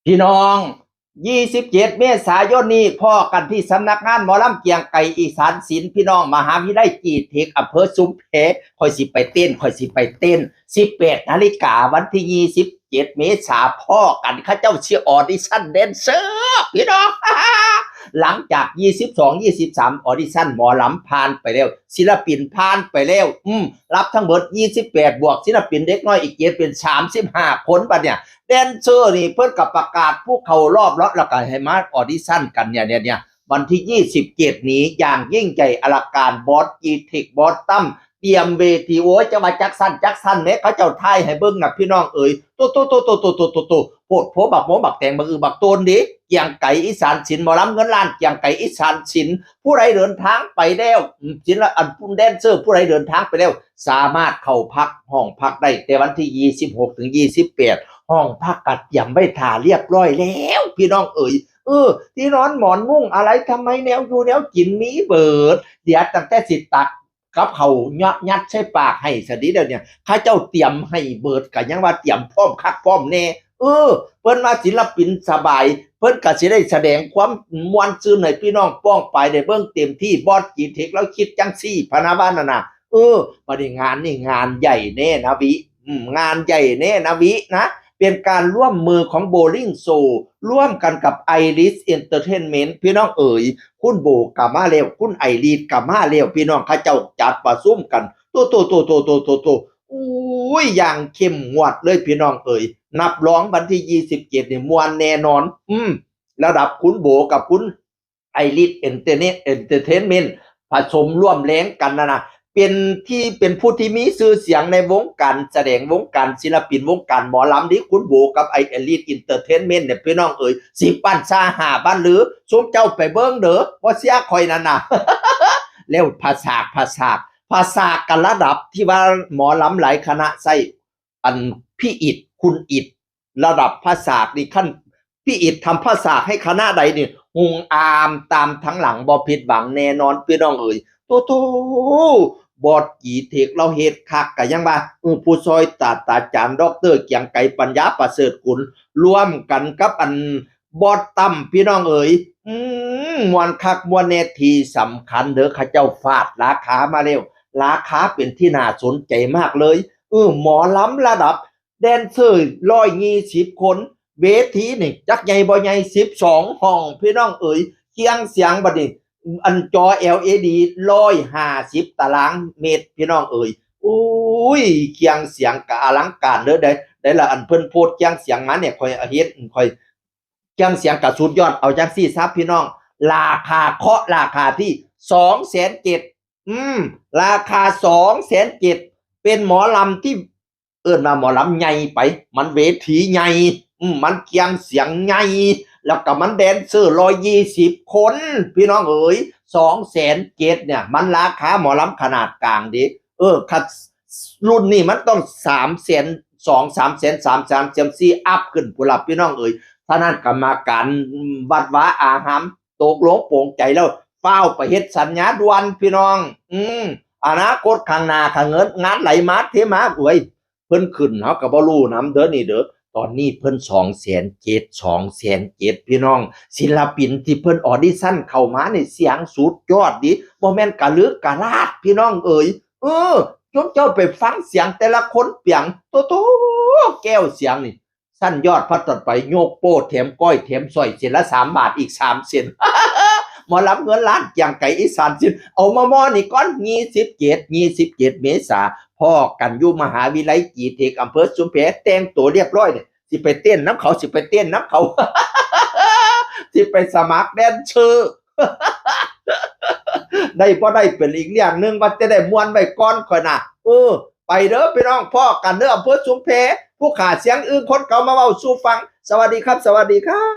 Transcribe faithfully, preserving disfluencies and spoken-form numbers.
พี่น้อง ยี่สิบเจ็ด เมษายนนี้พ้อกันที่สำนักงานหมอลำเกียงไกรอีสานศิลป์ พี่น้อง มหาวิทยาลัยจีเทค อำเภอชุมแพ ข่อยสิไปเต้น ข่อยสิไปเต้น สิบแปดนาฬิกาวันที่ ยี่สิบเจ็ด เมษา พ้อกัน เขาเจ้าสิออดิชั่นแดนเซอร์ พี่น้อง หลังจาก ยี่สิบสอง ยี่สิบสาม ออดิชั่นหมอลำผ่านไปแล้ว ศิลปินผ่านไปแล้ว อืม รับทั้งเบิด ยี่สิบแปด บวกศิลปินเด็กน้อยอีกเจ็ด เป็น สามสิบห้า คน บัดเนี่ย แดนเซอร์นี่เพิ่นก็ประกาศผู้เข้ารอบแล้ว แล้วก็ให้มาออดิชั่นกันเนี่ย เนี่ย เนี่ย วันที่ ยี่สิบเจ็ด นี้อย่างยิ่งใหญ่อลังการ บอสจีเทค บอสตั้ม เตรียมเวที โอ้ย จะว่าจักสั้นจักสั้นแหม เขาเจ้าถ่ายให้เบิ่งน่ะพี่น้องเอ๋ย โต โต โต โพดโพบักโมบักแตงบักอือบักโตนเด้ เกียงไกรอีสานศิลป์ หมอลำเงินล้าน เกียงไกรอีสานศิลป์ ผู้ใดเดินทางไปแล้ว อืม ศิลป์ละ อันผู้แดนเซอร์ผู้ใดเดินทางไปแล้ว สามารถเข้าพักห้องพักได้แต่วันที่ ยี่สิบหก ถึง ยี่สิบแปด ห้องพักก็เตรียมไว้ถ่าเรียบร้อยแล้ว พี่น้องเอ๋ย เออ ที่นอนหมอนมุ้งอะไร ทำไมแนวอยู่แนวกินมีเบิด เดี๋ยวตั้งแต่สิตักกับเขาวยัดยัดใส่ปากให้สะดีเดี๋ยวเนี่ย เขาเจ้าเตรียมให้เบิด ก็ยังว่าเตรียมพร้อมคักพร้อมแน่ เออ เพิ่นว่าศิลปินสบาย เพิ่นก็สิได้แสดงความม่วนซื่นให้พี่น้องป้องปายได้เบิ่งเต็มที่ บอสจีเทค แล้วคิดจังซี่ พะนะว่านั่นน่ะ เออ บัดนี้งานนี่งานใหญ่แน่นะวิ อืม งานใหญ่แน่นะวินะ เป็นการร่วมมือของโบลิ่งโซ ร่วมกันกับไอริสเอนเตอร์เทนเมนต์ พี่น้องเอ๋ย คุณโบก็มาแล้ว คุณไอริสก็มาแล้ว พี่น้อง เขาเจ้าจัดประชุมกัน โต โต โต โต โต โต โต อุ้ย อย่างเข้มงวดเลยพี่น้องเอ๋ย นับรองวันที่ ยี่สิบเจ็ด นี่ม่วนแน่นอน อืม ระดับคุณโบกับคุณไอริสเอนเตอร์เนเอนเตอร์เทนเมนต์ ผสมร่วมแรงกันนะนะ เป็นที่ เป็นผู้ที่มีชื่อเสียงในวงการแสดง วงการศิลปิน วงการหมอลำ ที่คุณโบกับไอริสเอนเตอร์เทนเมนต์เนี่ย พี่น้องเอ๋ย สิบบ้านซาห้าบ้านหรือ ซุมเจ้าไปเบิ่งเด้อ บ่เสียข่อยนั่นน่ะ แล้วผสาก ผสาก ผสากกันระดับที่ว่าหมอลำหลายคณะใส่ อันพี่อิด คุณอิด ระดับผสากนี่ คันพี่อิดทำผสากให้คณะใดนี่ ฮุงอามตามทั้งหลัง บ่ผิดหวังแน่นอนพี่น้องเอ๋ย โต โต บอสจีเทค เราเฮ็ดคัก ก็ยังว่า เออ ผู้ซอยศาสตราจารย์ ด็อกเตอร์ เกียงไกร ปัญญาประเสริฐกุล ร่วมกันกับอันบอสตั้ม พี่น้องเอ๋ย อืม ม่วนคักม่วนแน่ ที่สำคัญเด้อ เขาเจ้าฟาดราคามาแล้ว ราคาเป็นที่น่าสนใจมากเลย เออ หมอลำระดับแดนเซอร์ ร้อยยี่สิบ คน เวทีนี่จักใหญ่บ่ใหญ่ สิบสอง ห้อง พี่น้องเอ๋ย เคียงเสียงบัดนี้ อันจอ แอลอีดี ร้อยห้าสิบ ตารางเมตร พี่น้องเอ๋ย อุ้ย เคียงเสียงก็อลังการเด้อ ได้ ได้ละ อันเพิ่นโพสต์เคียงเสียงมาเนี่ย ข่อยเฮ็ด ข่อย เคียงเสียงก็สุดยอด เอาจังซี่ซะพี่น้อง ราคา เคาะราคาที่ สองแสนเจ็ด อืม ราคา สองแสนเจ็ด เป็นหมอลำที่ เอิ้นว่าหมอลำใหญ่ไป มันเวทีใหญ่ อืม มันเคียงเสียงใหญ่ แล้วก็มันแดนเซอร์ ร้อยยี่สิบ คน พี่น้องเอ๋ย สองแสนเจ็ด เนี่ย มันราคาหมอลำขนาดกลางเด้ เออ คัด รุ่นนี้มันต้อง สามแสนสอง สามแสนสาม สามแสนสี่ อัพขึ้นพุ้นล่ะพี่น้องเอ๋ย ท่านั้นกรรมการวัดวาอาราม ตกลงปลงใจแล้ว ฟ้าวไปเฮ็ดสัญญาด่วนพี่น้อง อืม อนาคตข้างหน้า ถ้าเงินงานไหลมาเทมา โอ้ย เพิ่นขึ้น เฮาก็บ่รู้นำเด้อนี่เด้อ ตอนนี้เพิ่น สองแสนเจ็ด สองแสนเจ็ด พี่น้อง ศิลปินที่เพิ่นออดิชั่นเข้ามานี่ เสียงสุดยอดดิ บ่แม่นกะลือกะลาด พี่น้องเอ๋ย เออ จุ๊บเจ้าไปฟังเสียงแต่ละคนเปียง โตโต แก้วเสียงนี่ สั้นยอด พัดตัดไป โยกโป้แถมก้อยแถมสร้อย เส้นละ สามบาท อีก สามเส้น หมอลำเงินล้าน เกียงไกรอีสานศิลป์ เอามาหม้อนี่ก่อน ยี่สิบเจ็ด ยี่สิบเจ็ด เมษา พ้อกันอยู่มหาวิทยาลัยจีเทค อำเภอชุมแพ แต่งตัวเรียบร้อยเนี่ย สิไปเต้นนำเขา สิไปเต้นนำเขา สิไปสมัครแดนเซอร์ ได้บ่ได้เป็นอีกเรื่องหนึ่ง ว่าจะได้ม่วนไว้ก่อนข่อยน่ะ เออ ไปเด้อพี่น้อง พ้อกันเด้อ อำเภอชุมแพ ผู้ขาเสียงอึ้งคนเก่ามาเว้าสู่ฟัง สวัสดีครับ สวัสดีครับ